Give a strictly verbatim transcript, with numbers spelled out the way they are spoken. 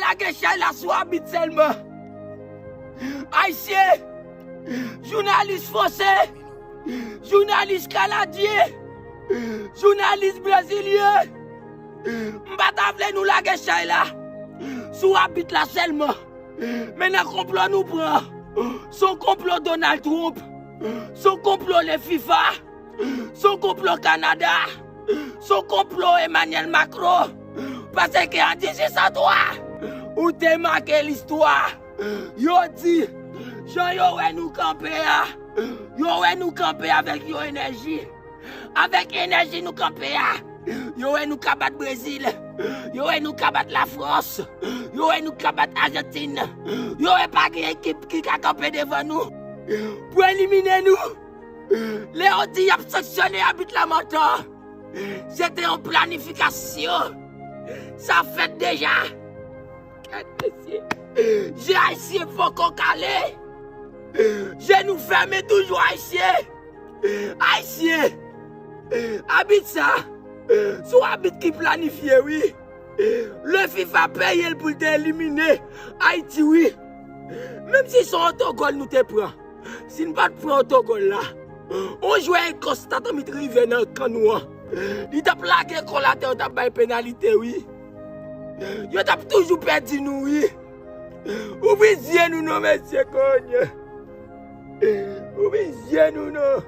Lage chay la sou abit sèlman. Ayisyen, jounalis fransè, jounalis kanadyen, jounalis brezilyen, m pa ta vle nou lage chay la sou abit la sèlman. Men nan konplo nou pran, se yon konplo Donald Trump, se yon konplo le fifa, se yon konplo Kanada, se yon konplo Emmanuel Macron. Paske an dizuit san twa, ou te make listwa. Yo di, jan yo wè nou kanpe a, yo wè nou kanpe avèk yon enèji. Avèk enèji nou kanpe a, yo wè nou ka bat Brezil. Yo wè nou ka bat Lafrans. Yo wè nou ka bat Ajantin. Yo wè pa gen ekip ki ka kanpe devan nou. Pou elimine nou. Lè yo di y ap sanksyone abit la mantan, se te yon planifikasyon. Sa fèt deja. Gad mesye. Je ayisyen poko kale. Je nou fèmen toujou ayisyen. Ayisyen. Abit sa, se yon abit ki planifye, wi. Le fifa peye l pou l te elimine Ayiti, wi. Menm si se yon otogòl nou te pran, si n pa t pran otogòl la, yon jwè Ekòs ta t annik rive nan kan nou an. Li t ap lage kò l atè, yo t ap bay penalite, wi. Yo t ap toujou pèdi nou, wi. Ouvri zye nou non, mesye Konye. Ouvri zye nou non.